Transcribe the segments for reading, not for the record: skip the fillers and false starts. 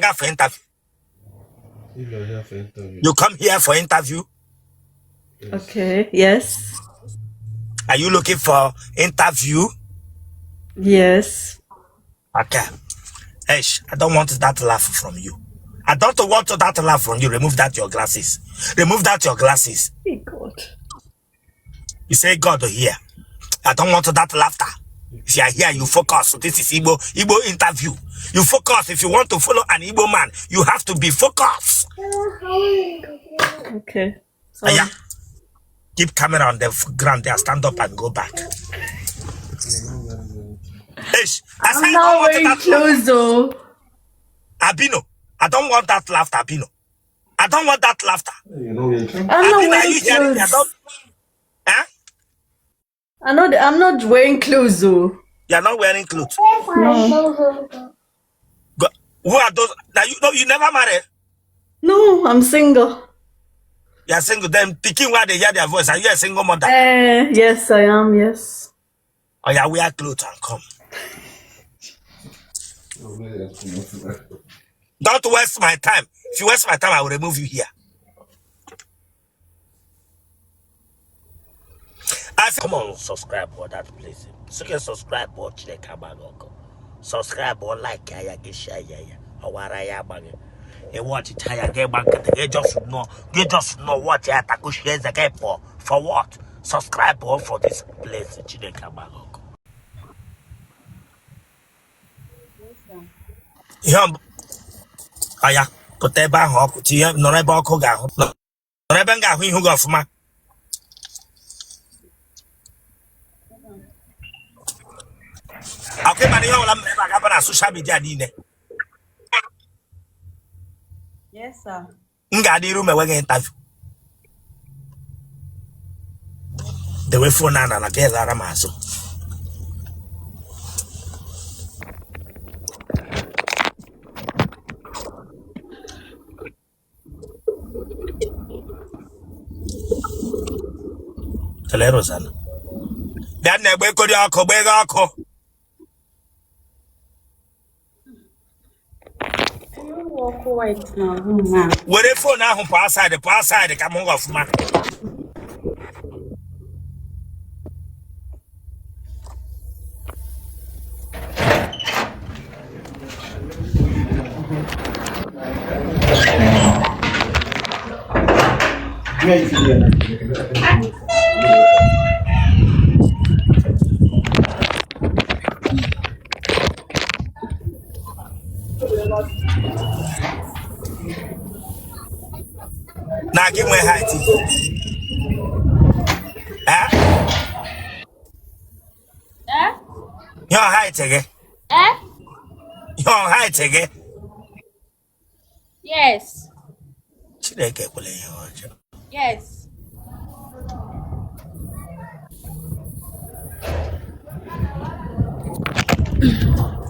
nga for interview? If you're here for interview. You come here for interview? Yes. Okay, yes. Are you looking for interview? Yes. Okay. Esh, I don't want that laugh from you. I don't want that laugh from you. Remove that your glasses. Remove that your glasses. Hey God. You say God here. I don't want that laughter. If you are here, you focus. This is Igbo interview. You focus. If you want to follow an Igbo man, you have to be focused. Okay. Sorry. Yeah. Keep camera on the ground there. Stand up and go back. Ish, I I'm said I not don't want wearing that clothes though. Abino, I don't want that laughter, Abino. I don't want that laughter. You know, you I'm not Abino, are wearing you hearing me? I clothes. don't, eh? I'm not wearing clothes though. You are not wearing clothes. No. Go, who are those? Now you no, you never marry. No, I'm single. You are single. Then picking where they hear their voice. Are you a single mother? Yes, I am, yes. Or you wear clothes and come. Don't waste my time. If you waste my time, I will remove you here. I say, come on, subscribe for that place. So can subscribe for Chineke agbaghị ọkụ. Subscribe or like ya gị share ya ya. Ọwara ya agbaghị. Ị watch ya gị gba nkịtị gị just know gị just know watch ya takushie eze gị pụọ. For what? Subscribe or for this place Chineke agbaghị ọkụ. Ihe ọya pụta ebe ahụ ọkụ tinye nọrọ ebe ọkụ ga-ahụ nọrọ ebe m ga-ahụ ihu gị ọfụma. Akwa ịma na ihe ọbụla m mere ebe a ga-aba na social media niile. Yes, sir. M ga-adị iru ma enweghị interview. Dewe phone a n'ala ka ị lara m azụ. Kelee Rosanna. Bịa na egbe ekori ọkụ gbeghe ọkụ. Were phone ahụ pụọ aside pụọ aside ka m hụ gị ọfụma. Na gị nwee height. Eh? Eh? Ihe ọ height gị? Eh? Ihe ọ height gị? Yes. Chineke ekwela ihe ọjọọ. Yes.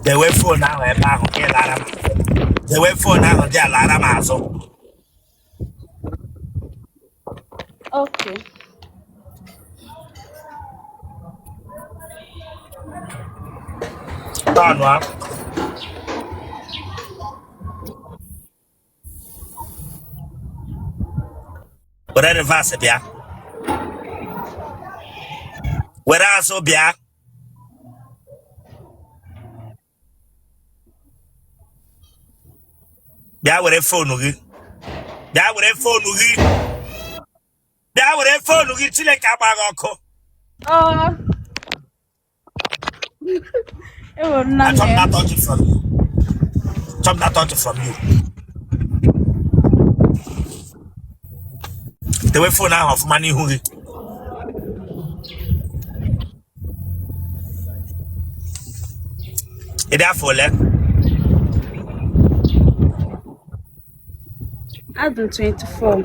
Dewe phone ahụ ebe ahụ ka ị lara m. Dewe phone ahụ dị alara m azụ. Okay. Tọnụ a. Were reverse bịa. Were azụ bịa. Bịa were phone gị. Bịa were phone gị. Bịa were phone gị Chineke agba gị ọkụ. Oh. Achọ m that touch from you. Achọ m that touch from you. Dewe phone ahụ ọfụma n'ihu gị. Ị dị afọ ole? Adị m 24.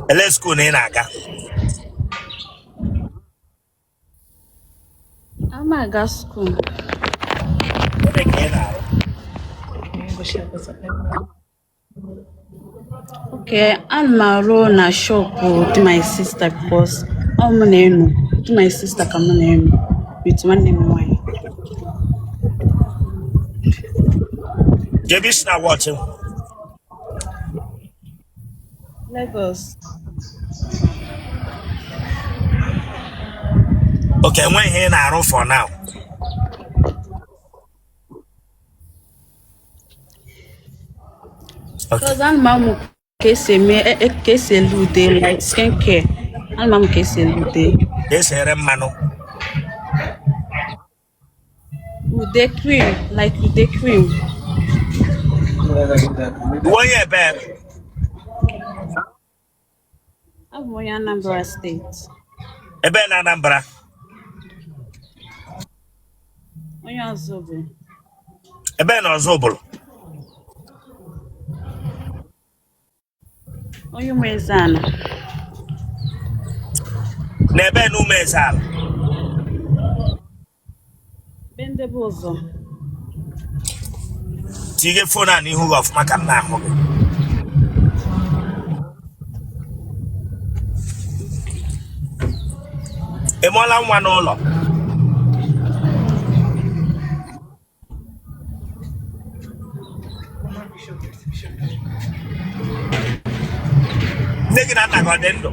Ele school na ị na-aga? Ama aga school. Gịnị ka ị na-arụ? Okay, ana m arụ na shop dị my sister because ọ mụ na-enu dị my sister ka mụ na-enu with nwanne m nwaanyị. Kee ebe i si na-watch m? Lagos. Okay, enweghị ihe ị na-arụ for now. Okay. Because ana m amụ ka esi eme ka esi ele ude like skin care. Ana m amụ ka esi ele ude. Ka esi ere mmanụ. Ude cream like ude cream. Ị wụ onye ebe? Abụ m onye Anambra steeti. Ebe na Anambra? Onye Ọzụbụlụ. Ebe na Ọzụbụlụ? Onye Ụmụezeala. Na ebe na Ụmụezeala? Be ndebe ụzọ. Tinye phone a n'ihu gị ọfụma ka m na-ahụ gị. Ị mụọla nwa n'ụlọ? Nne gị na nna gị ọ dị ndụ?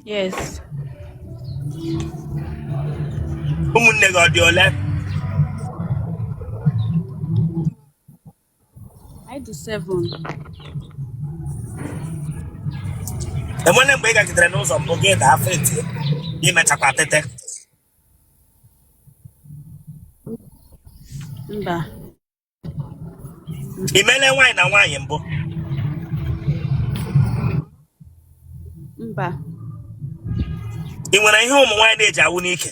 Yes. Ụmụnne gị ọ dị ole? Anyị dị 7. Enwere mgbe ị gagidere n'ụzọ mbụ gị daa faint, gị mechakwa tete? Mba. Ị meela nwaanyị na nwaanyị mbụ? Mba. Ị nwere ihe ụmụ nwaanyị na-eji awụ n'ike?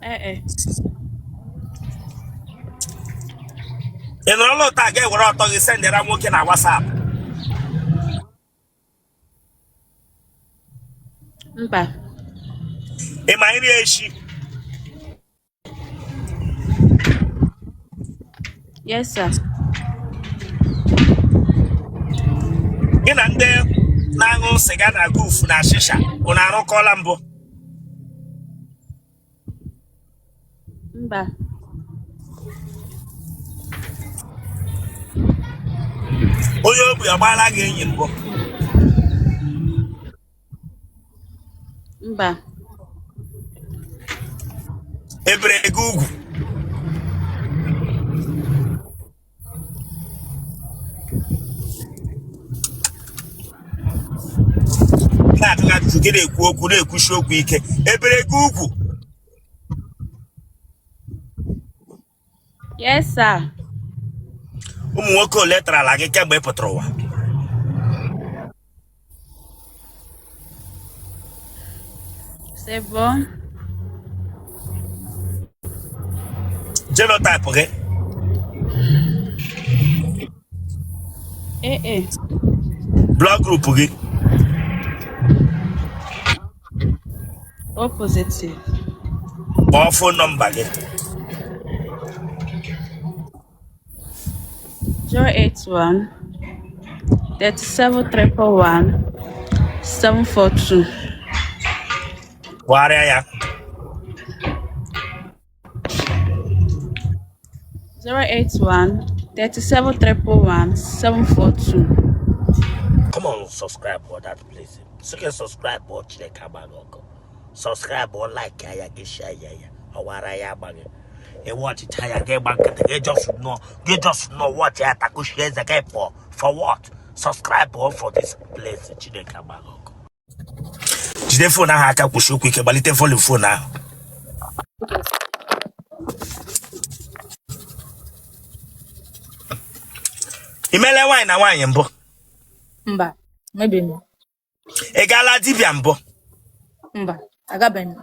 Ee e. Ị nọrọla ụta ga-ewere ọtọ gị sendịra nwoke na WhatsApp? Mba. Ị ma nri eshi? Yes, sir. Gị na ndị na-aṅụ sịga na gufu na shisha unu arụkọla mbụ? Mba. Onye ogbi ọ gbaala gị enyi mbụ? Mba. E bere gị ugwu? Na-ajụ gị ajụjụ, gị na-ekwu okwu na-ekwusi okwu ike. E bere gị ugwu? Yes, sir. Ụmụ nwoke ole tarala gị kemgbe ị pụtara ụwa? 7. Genotype gị? AA. Blood group gị? O positive. Kpọọ phone number gị. 081 37 111 742. Kwugharịa ya. 081 37 111 742. Come on, subscribe for that place. Sị subscribe ọ Chineke agba gị ọkụ. Subscribe ọ like ya gị share ya ya. Ọwara ya agba gị. Ị watchịcha ya gị gba nkịtị gị just nọ gị just nọ watch ya takushie eze gị pụọ. For what? Subscribe ọ for this place. Chineke agba gị ọkụ. Jide phone ahụ aka kwusie okwu ike gbalite volume phone ahụ. I meela nwaanyị na nwaanyị mbụ? Mba, emebeghị m. Ị gaala dibịa mbụ? Mba, agabeghị m.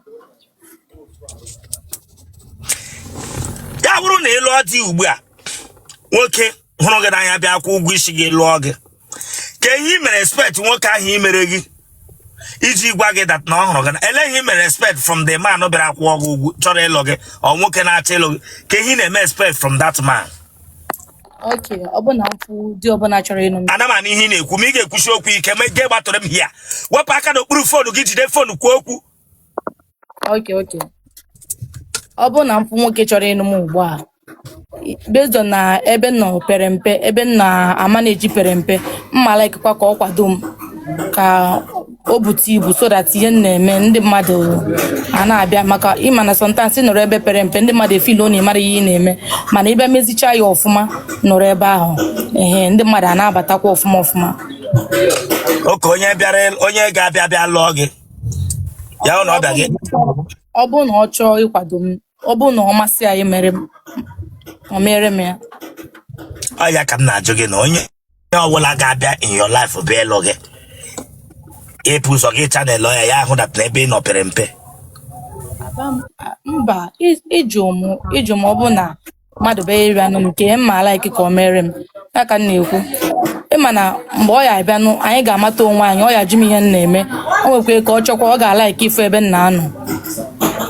Ya bụrụ na ị lụọ di ugbu a, nwoke hụrụ gị n'anya bịa kwụ ụgwọ isi gị lụọ gị, kee ihe ị mere expect nwoke ahụ imere gị iji gwa gị that na ọ hụrụ gị na ele ihe ị mere expect from the man bịara kwụọ gị ụgwọ chọrọ ịlụ gị ọ nwoke na-achọ ịlụ gị, kee ihe ị na-eme expect from that man? Okay, ọ bụ na m fụ di ọbụla chọrọ ịnụ m. Ana m anụ ihe ị na-ekwu ma ị ga-ekwusi okwu ike ma gị gbatụrụ m hia wepụ aka n'okpuru phone gị jide phone kwuo okwu. Okay, okay. Ọ bụrụ na m fụ nwoke chọrọ ịnụ m ugbu a, based on na ebe m nọ pere mpe, ebe m na-amanage pere mpe, m ma like-kwa ka ọ kwado m ka o bute ibu, so that ihe m na-eme, ndị mmadụ a na-abịa, maka ịma na sometimes ị nọrọ ebe pere mpe, ndị mmadụ efeel na ị mara ihe ị na-eme. Mana ịbịa mezicha ya ọfụma, nọrọ ebe ahụ, ehe, ndị mmadụ a na-abatakwa ọfụma ọfụma. Oke onye bịara, onye ga-abịa bịa lụọ gị, ya hụ na ọ bịa gị. Ọ bụrụ na ọ chọọ ịkwado m, ọ bụrụ na ọ masị ya mere m, o mere m ya. Ọ ya ka m na-ajụ gị, na onye ọbụla ga-abịa in your life bịa ịlụ gị, ịpụ ụzọ gị channel ya, ya ahụ that na ebe ị nọ pere mpe. Mba, ịjụ m, ọ bụ na mmadụ bịa iri anụ m nke m ma like ka o mere m, ya ka m na-ekwu. Ịma na mgbe ọ ya abịanụ, anyị ga-amata onwe anyị. Ọ ya jụ m ihe m na-eme, o nwekwa ka ọ chọkwa, ọ ga-alike ịfụ ebe m na-anọ.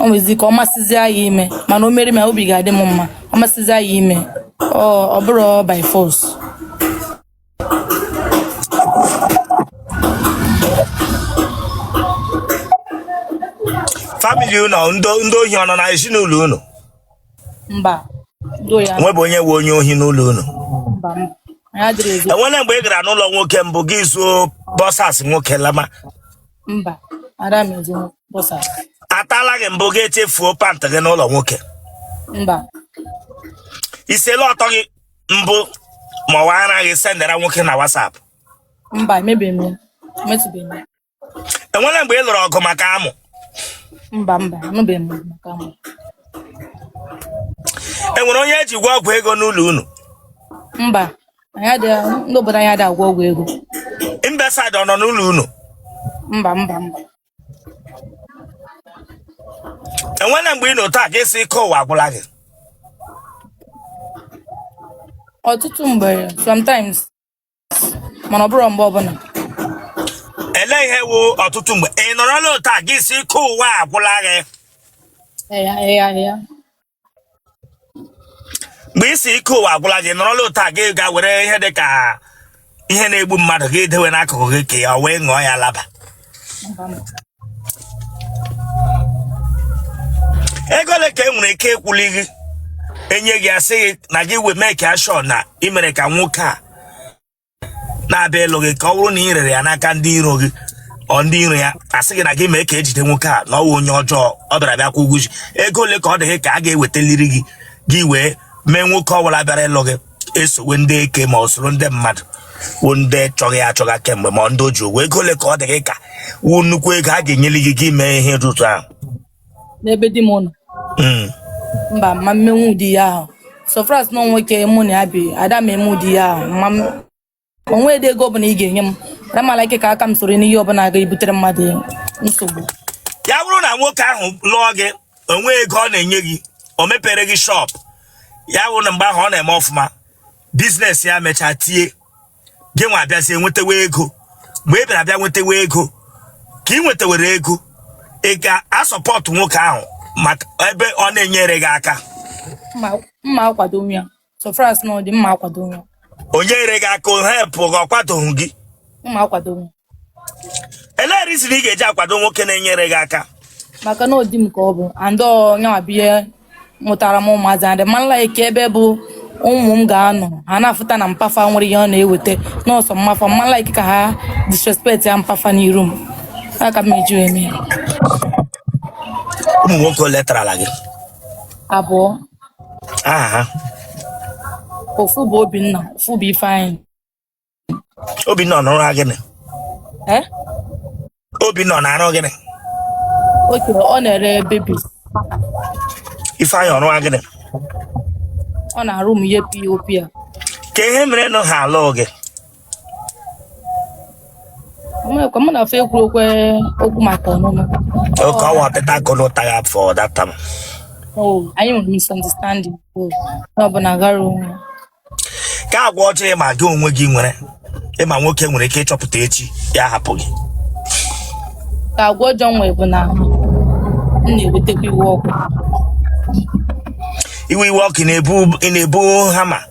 O nwezi ka ọ masịzie ya ime, mana o mere m ya, obi ga-adị m mma. Ọ masịzie ya ime, ọ bụrụ by force. Family unu, ndị ohi ọ nọ na ezinụlọ unu? Mba, do ya. Nwebụ onye nwe onye ohi n'ụlọ unu? Mba, mba, anyị adịrị ezo. Enwere mgbe ị gara n'ụlọ nwoke mbụ, gị zuo boxers nwoke lama? Mba, ada m ezo boxer. Atala gị mbụ, gị echefuo pant gị n'ụlọ nwoke? Mba. Isela ọtọ gị mbụ ma ọ ara gị sendara nwoke na WhatsApp? Mba, emebeghị m ya, emetụbeghị m ya. Enwere mgbe ị lụrụ ọgụ maka amụ? Mba, mba, anụbeghị m maka amụ. Enwere onye eji gwa ọgwụ ego n'ụlọ unu? Mba, anyị adịghị, ndị obodo anyị adịghị agwọ ọgwụ ego. Imbecile ọ nọ n'ụlọ unu? Mba, mba, mba. Enwere mgbe ị nọ taa ka isi ike ụwa agwụla gị? Ọtụtụ mgbe, sometimes, mana ọ bụrụ mgbe ọbụla. Ele ihe wụ ọtụtụ mgbe ị nọrọla otu a gị si ike ụwa agwụla gị? Ya, ya, ya. Mgbe isi ike ụwa agwụla gị, nọrọla otu a, gị ga were ihe dị ka ihe na-egbu mmadụ gị dewe n'akụkụ gị ka ya wee ṅụọ ya laba? Mba, mba. Ego ole ka e nwere ike ịkwụli gị, enye gị, asị gị na gị wee mee ka sure na ị mere ka nwoke a na-abịa ịlụ gị, ka ọ bụrụ na ị rere ya n'aka ndị iro gị, ọ ndị iro ya asị gị na gị mee ka ejide nwoke a na ọ wụ onye ọjọọ, ọ bịara bịa kwụ ụgwọ isi, ego ole ka ọ dị gị ka a ga-ewetaliri gị, gị wee mee nwoke ọbụla bịara ịlụ gị esowe ndị eke ma ọ soro ndị mmadụ wụ ndị chọghị ya achọga kemgbe, ma ndị o ji ụgwọ? Ego ole ka ọ dị gị ka wụ nnukwu ego a ga-enyeli gị, gị mee ihe dị otu ahụ? N'ebe di m nọ? Mba, ma mmenwu ụdị ya ahụ. So far as na nwoke mụ na ya bi, ada m eme ụdị ya ahụ. Ma onwe dị ego ọbụla ị ga-enye m, ada m like ka aka m soro n'ihe ọbụla ga-ebutere mmadụ nsogbu. Ya bụrụ na nwoke ahụ lụọ gị, onwe ego ọ na-enye gị, o mepere gị shop, ya wụ na mgbe ahụ ọ na-eme ọfụma, business ya mechaa tie, gị nwa abịazie nwetawa ego, mgbe ị bịara bịa nwetawa ego, ka ị nwetawere ego, ị ga-asupport nwoke ahụ maka ebe ọ na-enyere gị aka? Mma akwado ya. So far as na ọ dị mma, akwado ya. O nyere gị aka, o help gị, ọ kwadoghị gị? Mma akwado ya. Elee reason ị ga-eji akwado nwoke na-enyere gị aka? Maka na ọ di m ka ọ bụ, and ọ nyanwa bụ ihe mụtara m ụmụazị, and ma like ebe bụ ụmụ m ga-anọ, ha na-afụta na mpafa nwere ihe ọ na-eweta nọọsụ mmafa. Ma like ka ha disrespect ya mpafa n'iru m, ya ka m eji wee mee ya. Ụmụ nwoke ole tarala gị? Abụọ. Aha ha? Ofu bụ Obinna, ofu bụ Ifeanyị. Obinna ọ nọrọ gịnị? Eh? Obinna ọ na-arụ gịnị? Oke, ọ na-ere babies. Ifeanyị ọrụ gịnị? Ọ na-arụ m ihe POP a. Ka ihe mere nụ ha alụ gị? Onwekwa mụ na afọ ekwuru okwe okwu maka ọnụnụ. Oke ọwa ọtịta gụnụ tagha for that time. Oh, anyị nwere misunderstanding. Oh, onye ọbụla gara onwe ya. Ka agwa ọjọọ ịma gị onwe gị nwere, ịma nwoke nwere ike ịchọpụta echi ya hapụ gị? Ka agwa ọjọọ m nwere bụ na m na-ewetekwa iwe ọkụ. Iwe iwe ọkụ, ị na-ebu hammer?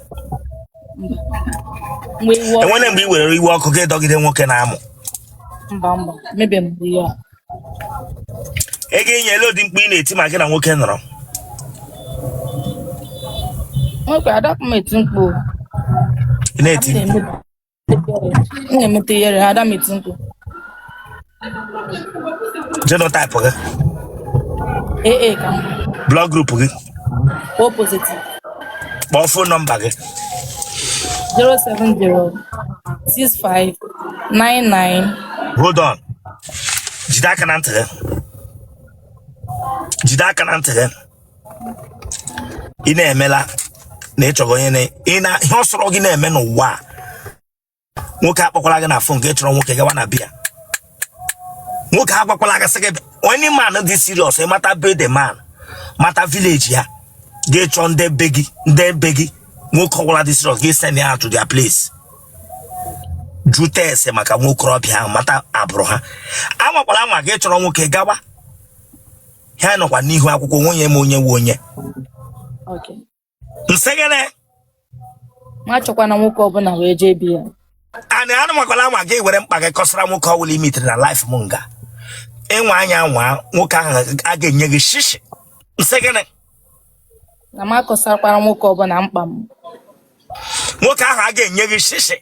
Mgbe iwe ọkụ. Enwere mgbe ị were iwe ọkụ gị dọgide nwoke na-amụ? Mba, mba, mebe m ihe a. Ego enyi ele ụdị mkpu ị na-eti ma gị na nwoke nọrọ? Nwoke adapụ m eti mkpu. Ị na-eti mkpu? M na-emete ihere, ada m eti mkpu. Genotype gị? AA ka m. Blood group gị? O positive. Kpọọ phone number gị. 070 65 99. Hold on, jide aka na ntị gị, jide aka na ntị gị. Ị na-emela na ịchọghị onye na ị na ihe ọ sọrọ gị na-eme n'ụwa a. Nwoke akpọkwala gị na phone ka ị chọrọ nwoke gawa na bịa. Nwoke agwakwala gị sị gị onye man dị serious. Ịmata be the man, mata village ya, gị chọọ ndị be gị, ndị be gị. Nwoke ọbụla dị serious, gị send ya to their place, jụta ese maka nwokorobịa ahụ, mata agbụrụ ha. Anwakwala anwa gị chọrọ nwoke gawa. Ha nọkwa n'ihu akwụkwọ nwunye m, onye nwe onye. Okay. Nsị gịnị? Ma achọkwana nwoke ọbụla wee jee bi ya. Anị anụmakwala anwa gị were mkpa gị kọsara nwoke ọbụla i metere na life m nga ịnwa anya nwa nwoke ahụ a ga-enye gị shishi. Nsị gịnị? Na m akọsakwara nwoke ọbụla mkpa m. Nwoke ahụ a ga-enye gị shishi.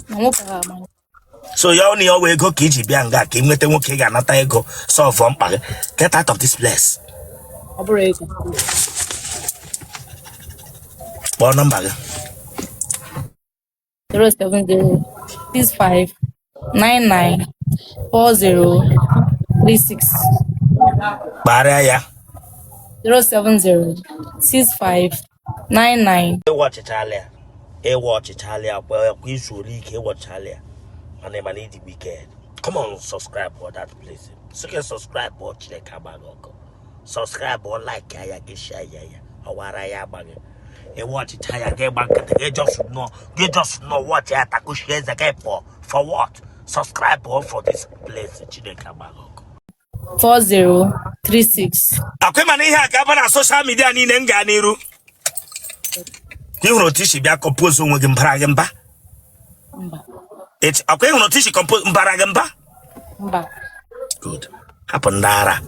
Na nwoke ahụ ama. So ya ọ na ya ọwa ego ka iji bịa nga ka ị nweta nwoke ị ga-anata ego solve mkpa gị. Get out of this place. Ọ bụrụ ego. Kpọọ nọmba gị. 070 65 99 40 36. Kpagharịa ya. 070 65 99. Ịwa ọchịchalị ya, ịwa ọchịchalị ya kwa kwa izu ole ike ịwọchalị ya, mana ị mana ịdị wicked. Come on, subscribe for that place. Sị subscribe ọ, Chineke agba gị ọkụ. Subscribe ọ, like ya, gị share ya, ya ọwara ya agba gị. Ịwa ọchịcha ya, gị gba nkịtị, gị just nọ, gị just nọ watch ya, takushie eze gị pụọ. For what? Subscribe ọ for this place. Chineke agba gị ọkụ. 40 36. Akwa mana ihe a ga-aba na social media niile m gaa n'iru. Ị hụrụ otu isi bịa compose onwe gị, mbara gị mba? Mba. Akwa ị hụrụ otu isi compose, mbara gị mba? Mba. Good, hapụ ndị ara.